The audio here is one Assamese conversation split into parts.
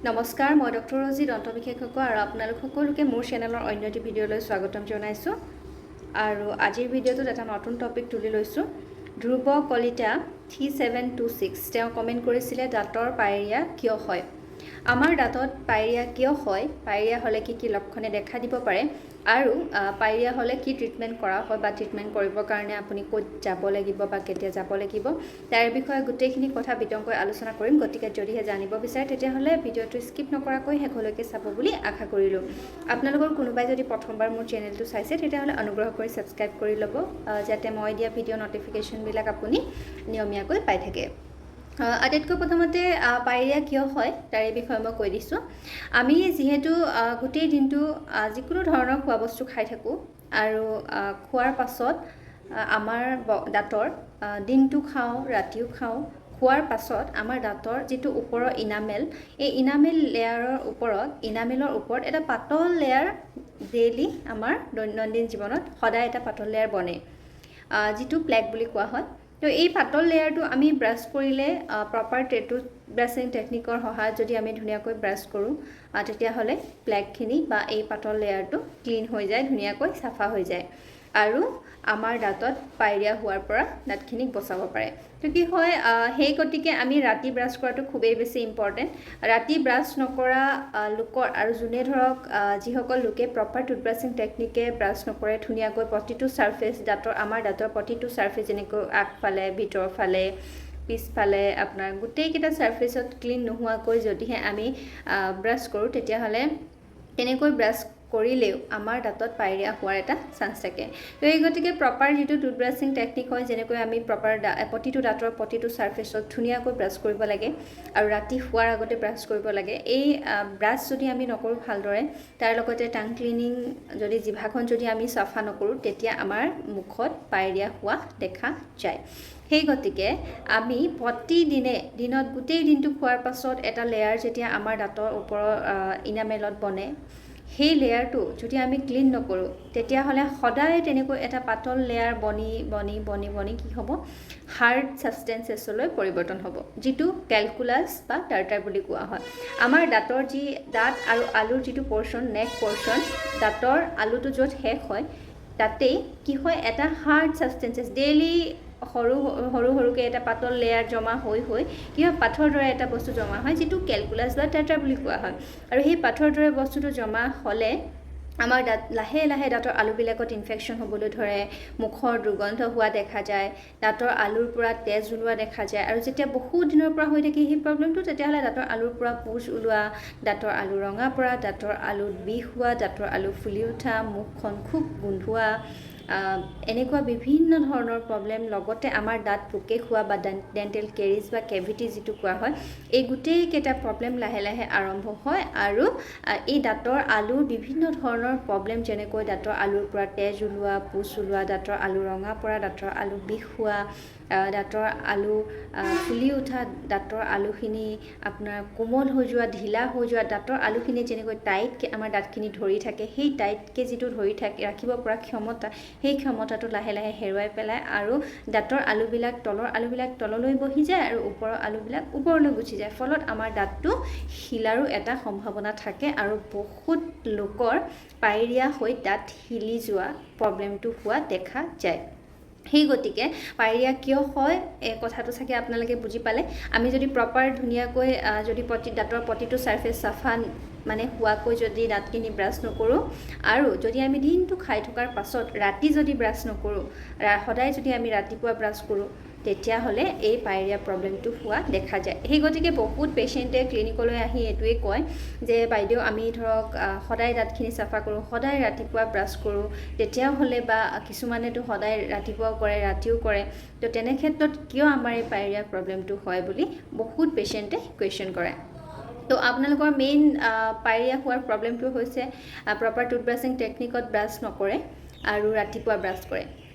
নমস্কাৰ, মই ডক্টৰ ৰজি, দন্ত বিশেষজ্ঞ আৰু আপোনালোক সকলোকে মোৰ চেনেলৰ অন্য এটি ভিডিঅ'লৈ স্বাগতম জনাইছোঁ। আৰু আজিৰ ভিডিঅ'টোত এটা নতুন টপিক তুলি লৈছোঁ। ধ্ৰুৱ কলিতা 3726, তেওঁ কমেণ্ট কৰিছিলে, দাঁতৰ পায়েৰিয়া কিয় হয়? আমাৰ দাঁতত পায়েৰিয়া কিয় হয়, পায়েৰিয়া হ'লে কি কি লক্ষণে দেখা দিব পাৰে আৰু পায়েৰিয়া হ'লে কি ট্ৰিটমেণ্ট কৰা হয় বা ট্ৰিটমেণ্ট কৰিবৰ কাৰণে আপুনি ক'ত যাব লাগিব বা কেতিয়া যাব লাগিব, তাৰ বিষয়ে গোটেইখিনি কথা বিতংকৈ আলোচনা কৰিম। গতিকে যদিহে জানিব বিচাৰে, তেতিয়াহ'লে ভিডিঅ'টো স্কিপ নকৰাকৈ শেষলৈকে চাব বুলি আশা কৰিলোঁ। আপোনালোকৰ কোনোবাই যদি প্ৰথমবাৰ মোৰ চেনেলটো চাইছে, তেতিয়াহ'লে অনুগ্ৰহ কৰি ছাবস্ক্ৰাইব কৰি ল'ব, যাতে মই দিয়া ভিডিঅ' ন'টিফিকেশ্যনবিলাক আপুনি নিয়মীয়াকৈ পাই থাকে। আটাইতকৈ প্ৰথমতে পায়েৰিয়া কিয় হয়, তাৰে বিষয়ে মই কৈ দিছোঁ। আমি যিহেতু গোটেই দিনটো যিকোনো ধৰণৰ খোৱা বস্তু খাই থাকোঁ আৰু খোৱাৰ পাছত আমাৰ দাঁতৰ, দিনটো খাওঁ, ৰাতিও খাওঁ, খোৱাৰ পাছত আমাৰ দাঁতৰ যিটো ওপৰৰ ইনামেল, এই ইনামেল লেয়াৰৰ ওপৰত, ইনামেলৰ ওপৰত এটা পাতল লেয়াৰ ডেইলি আমাৰ দৈনন্দিন জীৱনত সদায় এটা পাতল লেয়াৰ বনে, যিটো প্লেক বুলি কোৱা হয়। তো এই পাতল লেয়াৰটো আমি ব্ৰাছ কৰিলে, প্ৰপাৰ টুথ ব্ৰাছিং টেকনিকৰ সহায়ত যদি আমি ধুনীয়াকৈ ব্ৰাছ কৰোঁ, তেতিয়াহ'লে প্লেকখিনি বা এই পাতল লেয়াৰটো ক্লিন হৈ যায়, ধুনীয়াকৈ চাফা হৈ যায় আৰু আমাৰ দাঁতত পায়েৰিয়া হোৱাৰ পৰা দাঁতখিনিক বচাব পাৰে। তো কি হয়, সেই গতিকে আমি ৰাতি ব্ৰাছ কৰাটো খুবেই বেছি ইম্পৰ্টেণ্ট। ৰাতি ব্ৰাছ নকৰা লোকৰ আৰু যোনে ধৰক যিসকল লোকে প্ৰপাৰ টুথ ব্ৰাছিং টেকনিকে ব্ৰাছ নকৰে, ধুনীয়াকৈ প্ৰতিটো ছাৰফেচ দাঁতৰ, আমাৰ দাঁতৰ প্ৰতিটো ছাৰফেচ, যেনেকৈ আগফালে, ভিতৰৰ ফালে, পিছফালে, আপোনাৰ গোটেইকেইটা ছাৰফেচত ক্লিন নোহোৱাকৈ যদিহে আমি ব্ৰাছ কৰোঁ, তেতিয়াহ'লে তেনেকৈ ব্ৰাছ কৰিলেও আমাৰ দাঁতত পায়েৰিয়া হোৱাৰ এটা চান্স থাকে। তো এই গতিকে প্ৰপাৰ যিটো টুথ ব্ৰাছিং টেকনিক হয়, যেনেকৈ আমি প্ৰপাৰ প্ৰতিটো দাঁতৰ প্ৰতিটো ছাৰফেচত ধুনীয়াকৈ ব্ৰাছ কৰিব লাগে আৰু ৰাতি শোৱাৰ আগতে ব্ৰাছ কৰিব লাগে। এই ব্ৰাছ যদি আমি নকৰোঁ ভালদৰে, তাৰ লগতে টাং ক্লিনিং যদি, জিভাখন যদি আমি চাফা নকৰোঁ, তেতিয়া আমাৰ মুখত পায়েৰিয়া হোৱা দেখা যায়। সেই গতিকে আমি প্ৰতিদিনে দিনত গোটেই দিনটো খোৱাৰ পাছত এটা লেয়াৰ যেতিয়া আমাৰ দাঁতৰ ওপৰৰ ইনামেলত বনে, সেই লেয়াৰটো যদি আমি ক্লিন নকৰোঁ, তেতিয়াহ'লে সদায় তেনেকৈ এটা পাতল লেয়াৰ বনি বনি বনি বনি কি হ'ব? হাৰ্ড ছাবষ্টেঞ্চেছলৈ পৰিৱৰ্তন হ'ব, যিটো কেলকুলাছ বা টাৰ্টাৰ বুলি কোৱা হয়। আমাৰ দাঁতৰ যি দাঁত আৰু আলুৰ যিটো পৰ্চন, নেক পৰ্চন, দাঁতৰ আলুটো য'ত শেষ হয়, তাতেই কি হয়, এটা হাৰ্ড ছাবষ্টেঞ্চেছ ডেইলি সৰু সৰু সৰুকৈ এটা পাতল লেয়াৰ জমা হৈ হৈ কি হয়, পাথৰ দৰে এটা বস্তু জমা হয়, যিটো কেলকুলাছ বা টাৰ্টাৰ বুলি কোৱা হয়। আৰু সেই পাথৰ দৰে বস্তুটো জমা হ'লে আমাৰ দাঁত লাহে লাহে দাঁতৰ আলুবিলাকত ইনফেকশ্যন হ'বলৈ ধৰে, মুখৰ দুৰ্গন্ধ হোৱা দেখা যায়, দাঁতৰ আলুৰ পৰা তেজ ওলোৱা দেখা যায়। আৰু যেতিয়া বহুত দিনৰ পৰা হৈ থাকে সেই প্ৰব্লেমটো, তেতিয়াহ'লে দাঁতৰ আলুৰ পৰা পুজ ওলোৱা, দাঁতৰ আলু ৰঙা পৰা, দাঁতৰ আলুত বিষ হোৱা, দাঁতৰ আলু ফুলি উঠা, মুখখন খুব গোন্ধোৱা, এনেকুৱা বিভিন্ন ধৰণৰ প্ৰব্লেম, লগতে আমাৰ দাঁত পোকে খোৱা বা ডেণ্টেল কেৰিজ বা কেভিটি যিটো কোৱা হয়, এই গোটেইকেইটা প্ৰব্লেম লাহে লাহে আৰম্ভ হয়। আৰু এই দাঁতৰ আলুৰ বিভিন্ন ধৰণৰ প্ৰব্লেম, যেনেকৈ দাঁতৰ আলুৰ পৰা তেজ ওলোৱা, পুজ ওলোৱা, দাঁতৰ আলু ৰঙা পৰা, দাঁতৰ আলু বিষ হোৱা, দাঁতৰ আলু ফুলি উঠা, দাঁতৰ আলুখিনি আপোনাৰ কোমল হৈ যোৱা, ঢিলা হৈ যোৱা, দাঁতৰ আলুখিনি যেনেকৈ টাইটকৈ আমাৰ দাঁতখিনি ধৰি থাকে, সেই টাইটকৈ যিটো ধৰি থাকে, ৰাখিব পৰা ক্ষমতা, সেই ক্ষমতাটো লাহে লাহে হেৰুৱাই পেলায় আৰু দাঁতৰ আলুবিলাক, তলৰ আলুবিলাক তললৈ বহি যায় আৰু ওপৰৰ আলুবিলাক ওপৰলৈ গুচি যায়। ফলত আমাৰ দাঁতটো হিলাৰো এটা সম্ভাৱনা থাকে আৰু বহুত লোকৰ পায়েৰিয়া হৈ দাঁত হিলি যোৱা প্ৰব্লেমটো হোৱা দেখা যায়। সেই গতিকে পায়েৰিয়া কিয় হয়, এই কথাটো চাগে আপোনালোকে বুজি পালে। আমি যদি প্ৰপাৰ ধুনীয়াকৈ যদি দাঁতৰ প্ৰতিটো ছাৰফেচ চাফা মানে হোৱাকৈ যদি দাঁতখিনি ব্ৰাছ নকৰোঁ আৰু যদি আমি দিনটো খাই থকাৰ পাছত ৰাতি যদি ব্ৰাছ নকৰোঁ, সদায় যদি আমি ৰাতিপুৱা ব্ৰাছ কৰোঁ, তেতিয়াহ'লে এই পায়েৰিয়া প্ৰব্লেমটো হোৱা দেখা যায়। সেই গতিকে বহুত পেচেণ্টে ক্লিনিকলৈ আহি এইটোৱেই কয় যে বাইদেউ, আমি ধৰক সদায় দাঁতখিনি চাফা কৰোঁ, সদায় ৰাতিপুৱা ব্ৰাছ কৰোঁ, তেতিয়াহ'লে বা কিছুমানেতো সদায় ৰাতিপুৱাও কৰে, ৰাতিও কৰে, তো তেনে ক্ষেত্ৰত কিয় আমাৰ এই পায়েৰিয়া প্ৰব্লেমটো হয় বুলি বহুত পেচেণ্টে কুৱেশ্যন কৰে। তো আপোনালোকৰ মেইন পায়েৰিয়া হোৱাৰ প্ৰব্লেমটো হৈছে প্ৰপাৰ টুথ ব্ৰাছিং টেকনিকত ব্ৰাছ নকৰে আৰু ৰাতিপুৱা ব্ৰাছ কৰে।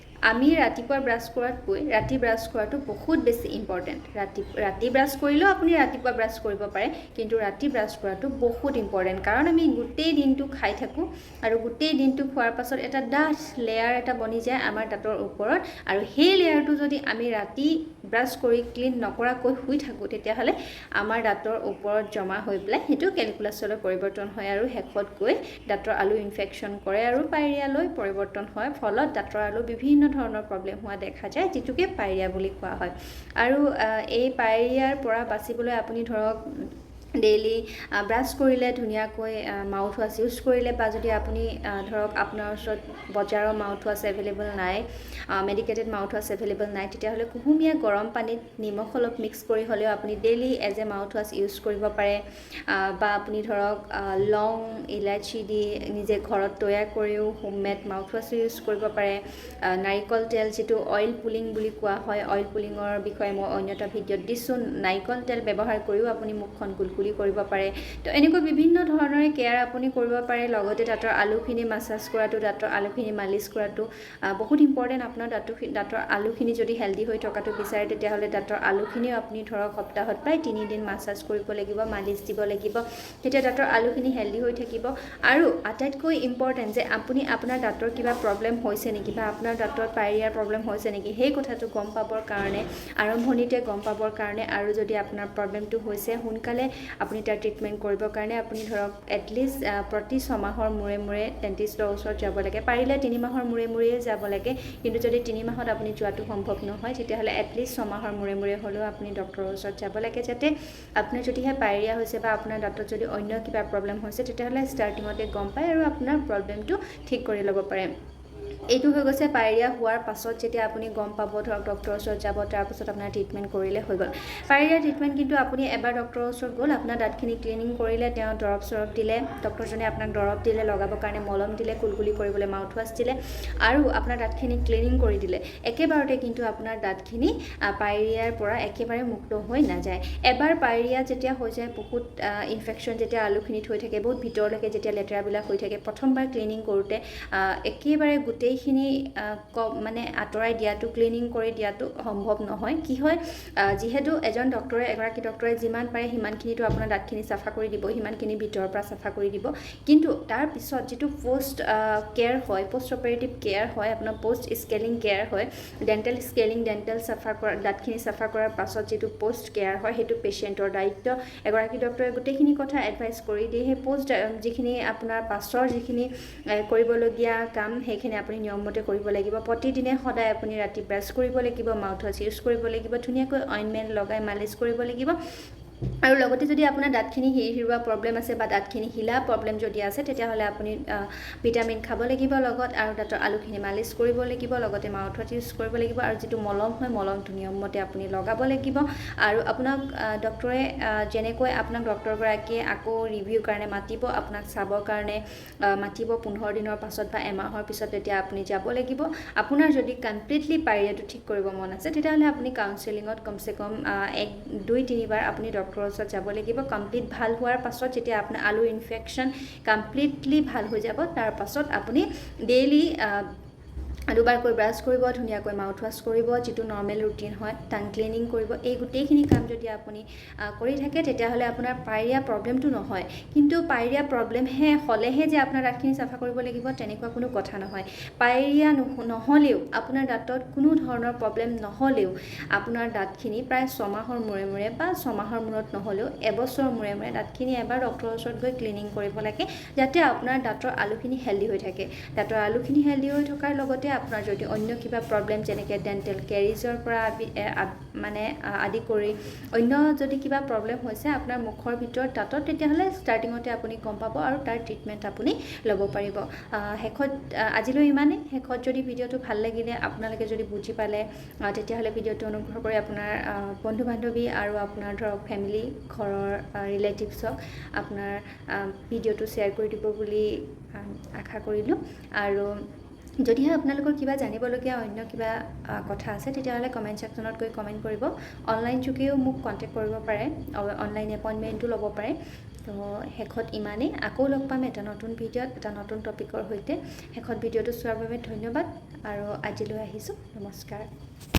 আমি ৰাতিপুৱা ব্ৰাছ কৰাতকৈ ৰাতি ব্ৰাছ কৰাটো বহুত বেছি ইম্পৰ্টেণ্ট। ৰাতি ৰাতি ব্ৰাছ কৰিলেও আপুনি ৰাতিপুৱা ব্ৰাছ কৰিব পাৰে, কিন্তু ৰাতি ব্ৰাছ কৰাটো বহুত ইম্পৰ্টেণ্ট, কাৰণ আমি গোটেই দিনটো খাই থাকোঁ আৰু গোটেই দিনটো খোৱাৰ পাছত এটা ডাঠ লেয়াৰ এটা বনি যায় আমাৰ দাঁতৰ ওপৰত। আৰু সেই লেয়াৰটো যদি আমি ৰাতি ব্ৰাছ কৰি ক্লিন নকৰাকৈ শুই থাকোঁ, তেতিয়াহ'লে আমাৰ দাঁতৰ ওপৰত জমা হৈ পেলাই সেইটো কেলকুলাছলৈ পৰিৱৰ্তন হয় আৰু শেষত গৈ দাঁতৰ আলু ইনফেকশ্যন কৰে আৰু পাইৰিয়ালৈ পৰিৱৰ্তন হয়। ফলত দাঁতৰ আলু বিভিন্ন ধৰণৰ প্ৰব্লেম হোৱা দেখা যায়, যিটোকে পাইৰিয়া বুলি কোৱা হয়। আৰু এই পাইৰিয়াৰ পৰা বাচিবলৈ আপুনি ধৰক ডেইলি ব্ৰাছ কৰিলে, ধুনীয়াকৈ মাউথ ৱাছ ইউজ কৰিলে, বা যদি আপুনি ধৰক আপোনাৰ ওচৰত বজাৰৰ মাউথ ৱাছ এভেইলেবল নাই, মেডিকেটেড মাউথ ৱাছ এভেইলেবল নাই, তেতিয়াহ'লে কুহুমীয়া গৰম পানীত নিমখ অলপ মিক্স কৰি হ'লেও আপুনি daily as a mouth wash use কৰিব পাৰে। বা আপুনি ধৰক লং, ইলাচি দি নিজে ঘৰত তৈয়াৰ কৰিও হোমমেড মাউথ ৱাছো ইউজ কৰিব পাৰে। নাৰিকল তেল, যিটো অইল পুলিং বুলি কোৱা হয়, অইল পুলিঙৰ বিষয়ে মই অন্য এটা ভিডিঅ'ত দিছোঁ। নাৰিকল তেল ব্যৱহাৰ কৰিও আপুনি মুখখন কুলকুলি কৰিব পাৰে। তো এনেকৈ বিভিন্ন ধৰণৰে কেয়াৰ আপুনি কৰিব পাৰে। লগতে দাঁতৰ আলুখিনি মাছাজ কৰাটো, দাঁতৰ আলুখিনি মালিচ কৰাটো বহুত ইম্পৰ্টেণ্ট। আপোনাৰ দাঁতৰ আলুখিনি যদি হেল্ডি হৈ থকাটো বিচাৰে, তেতিয়াহ'লে দাঁতৰ আলুখিনিও আপুনি ধৰক সপ্তাহত প্ৰায় 3 দিন মাছাজ কৰিব লাগিব, মালিচ দিব লাগিব। তেতিয়া দাঁতৰ আলুখিনি হেল্ডি হৈ থাকিব। আৰু আটাইতকৈ ইম্পৰ্টেণ্ট যে আপুনি আপোনাৰ দাঁতৰ কিবা প্ৰব্লেম হৈছে নেকি বা আপোনাৰ দাঁতত পাইৰিয়াৰ প্ৰব্লেম হৈছে নেকি, সেই কথাটো গম পাবৰ কাৰণে, আৰম্ভণিতে গম পাবৰ কাৰণে আৰু যদি আপোনাৰ প্ৰব্লেমটো হৈছে, সোনকালে আপুনি তাৰ ট্ৰিটমেণ্ট কৰিবৰ কাৰণে আপুনি ধৰক এটলিষ্ট প্ৰতি 6 মাহৰ মূৰে মূৰে ডেণ্টিষ্টৰ ওচৰত যাব লাগে। পাৰিলে 3 মাহৰ মূৰে মূৰেই যাব লাগে, কিন্তু যদি 3 মাহত আপুনি যোৱাটো সম্ভৱ নহয়, তেতিয়াহ'লে এটলিষ্ট 6 মাহৰ মূৰে মূৰে হ'লেও আপুনি ডক্টৰৰ ওচৰত যাব লাগে, যাতে আপোনাৰ যদিহে পাইৰিয়া হৈছে বা আপোনাৰ দাঁতত যদি অন্য কিবা প্ৰব্লেম হৈছে, তেতিয়াহ'লে ষ্টাৰ্টিঙতে গম পায় আৰু আপোনাৰ প্ৰব্লেমটো ঠিক কৰি ল'ব পাৰে। এইটো হৈ গৈছে পাইৰিয়া হোৱাৰ পাছত যেতিয়া আপুনি গম পাব, ধৰক ডক্টৰৰ ওচৰত যাব, তাৰপাছত আপোনাৰ ট্ৰিটমেণ্ট কৰিলে হৈ গ'ল। পাইৰিয়া ট্ৰিটমেণ্ট কিন্তু আপুনি এবাৰ ডক্টৰৰ ওচৰত গ'ল, আপোনাৰ দাঁতখিনি ক্লিনিং কৰিলে, তেওঁ দৰৱ চৰৱ দিলে, ডক্টৰজনে আপোনাক দৰৱ দিলে লগাবৰ কাৰণে, মলম দিলে, কুলকুলি কৰিবলৈ মাউথ ৱাছ দিলে আৰু আপোনাৰ দাঁতখিনি ক্লিনিং কৰি দিলে, একেবাৰতে কিন্তু আপোনাৰ দাঁতখিনি পাইৰিয়াৰ পৰা একেবাৰে মুক্ত হৈ নাযায়। এবাৰ পাইৰিয়া যেতিয়া হৈ যায়, বহুত ইনফেকশ্যন যেতিয়া আলুখিনিত হৈ থাকে, বহুত ভিতৰলৈকে যেতিয়া লেতেৰাবিলাক হৈ থাকে, প্ৰথমবাৰ ক্লিনিং কৰোঁতে একেবাৰে গোটেইখিনি মানে আঁতৰাই দিয়াটো, ক্লিনিং কৰি দিয়াটো সম্ভৱ নহয়। কি হয়, যিহেতু এজন ডক্টৰে, এগৰাকী ডক্টৰে যিমান পাৰে সিমানখিনিতো আপোনাৰ দাঁতখিনি চাফা কৰি দিব, সিমানখিনি ভিতৰৰ পৰা চাফা কৰি দিব। কিন্তু তাৰপিছত যিটো পষ্ট কেয়াৰ হয়, পষ্ট অপাৰেটিভ কেয়াৰ হয়, আপোনাৰ পষ্ট স্কেলিং কেয়াৰ হয়, ডেণ্টেল স্কেলিং, ডেণ্টেল চাফা কৰা, দাঁতখিনি চাফা কৰাৰ পাছত যিটো পষ্ট কেয়াৰ হয়, সেইটো পেচেণ্টৰ দায়িত্ব। এগৰাকী ডক্টৰে গোটেইখিনি কথা এডভাইচ কৰি দিয়ে। সেই পষ্ট যিখিনি আপোনাৰ পাছৰ যিখিনি কৰিবলগীয়া কাম, সেইখিনি আপুনি নিয়মমতে কৰিব লাগিব। প্ৰতিদিনে সদায় আপুনি ৰাতি ব্ৰাছ কৰিব লাগিব, মাউথ ৱাছ ইউজ কৰিব লাগিব, ধুনীয়াকৈ অইনমেণ্ট লগাই মালিচ কৰিব লাগিব। আৰু লগতে যদি আপোনাৰ দাঁতখিনি সিৰসিৰোৱা প্ৰব্লেম আছে বা দাঁতখিনি হিলা প্ৰব্লেম যদি আছে, তেতিয়াহ'লে আপুনি ভিটামিন খাব লাগিব লগত আৰু দাঁতৰ আলুখিনি মালিচ কৰিব লাগিব, লগতে মাউথ ৱাছ ইউজ কৰিব লাগিব আৰু যিটো মলম হয়, মলমটো নিয়মমতে আপুনি লগাব লাগিব। আৰু আপোনাক ডক্টৰে যেনেকৈ আপোনাক ডক্টৰগৰাকীয়ে আকৌ ৰিভিউৰ কাৰণে মাতিব, আপোনাক চাবৰ কাৰণে মাতিব 15 দিনৰ পাছত বা এমাহৰ পিছত, তেতিয়া আপুনি যাব লাগিব। আপোনাৰ যদি কমপ্লিটলি পাইৰিয়াটো ঠিক কৰিব মন আছে, তেতিয়াহ'লে আপুনি কাউন্সেলিঙত কমচে কম এক, দুই, তিনিবাৰ আপুনি ডক্টৰৰ ওচৰত যাব লাগিব। কমপ্লিট ভাল হোৱাৰ পাছত, যেতিয়া আপোনাৰ আলু ইনফেকশ্যন কমপ্লিটলি ভাল হৈ যাব, তাৰ পাছত আপুনি ডেইলি দুবাৰকৈ ব্ৰাছ কৰিব, ধুনীয়াকৈ মাউথ ৱাছ কৰিব, যিটো নৰ্মেল ৰুটিন হয়, টাং ক্লিনিং কৰিব। এই গোটেইখিনি কাম যদি আপুনি কৰি থাকে, তেতিয়াহ'লে আপোনাৰ পাইৰিয়া প্ৰব্লেমটো নহয়। কিন্তু পাইৰিয়া প্ৰব্লেমহে হ'লেহে যে আপোনাৰ দাঁতখিনি চাফা কৰিব লাগিব, তেনেকুৱা কোনো কথা নহয়। পাইৰিয়া নহ'লেও, আপোনাৰ দাঁতত কোনো ধৰণৰ প্ৰব্লেম নহ'লেও আপোনাৰ দাঁতখিনি প্ৰায় 6 মাহৰ মূৰে মূৰে বা 6 মাহৰ মূৰত নহ'লেও এবছৰৰ মূৰে মূৰে দাঁতখিনি এবাৰ ডক্টৰৰ ওচৰত গৈ ক্লিনিং কৰিব লাগে, যাতে আপোনাৰ দাঁতৰ আলুখিনি হেল্ডি হৈ থাকে। দাঁতৰ আলুখিনি হেল্ডি হৈ থকাৰ লগতে আপোনাৰ যদি অন্য কিবা প্ৰব্লেম, যেনেকৈ ডেণ্টেল কেৰিজৰ পৰা মানে আদি কৰি অন্য যদি কিবা প্ৰব্লেম হৈছে আপোনাৰ মুখৰ ভিতৰত, দাঁতত, তেতিয়াহ'লে ষ্টাৰ্টিঙতে আপুনি গম পাব আৰু তাৰ ট্ৰিটমেণ্ট আপুনি ল'ব পাৰিব। শেষত আজিলৈ ইমানেই। শেষত যদি ভিডিঅ'টো ভাল লাগিলে, আপোনালোকে যদি বুজি পালে, তেতিয়াহ'লে ভিডিঅ'টো অনুগ্ৰহ কৰি আপোনাৰ বন্ধু বান্ধৱী আৰু আপোনাৰ ধৰক ফেমিলি, ঘৰৰ ৰিলেটিভছক আপোনাৰ ভিডিঅ'টো শ্বেয়াৰ কৰি দিব বুলি আশা কৰিলোঁ। আৰু যদিহে আপোনালোকৰ কিবা জানিবলগীয়া অন্য কিবা কথা আছে, তেতিয়াহ'লে কমেণ্ট ছেকশ্যনত গৈ কমেণ্ট কৰিব। অনলাইন যোগেও মোক কণ্টেক্ট কৰিব পাৰে, অনলাইন এপইণ্টমেণ্টো ল'ব পাৰে। তো শেষত ইমানেই। আকৌ লগ পাম এটা নতুন ভিডিঅ'ত এটা নতুন টপিকৰ সৈতে। শেষত ভিডিঅ'টো চোৱাৰ বাবে ধন্যবাদ। আৰু আজিলৈ আহিছোঁ, নমস্কাৰ।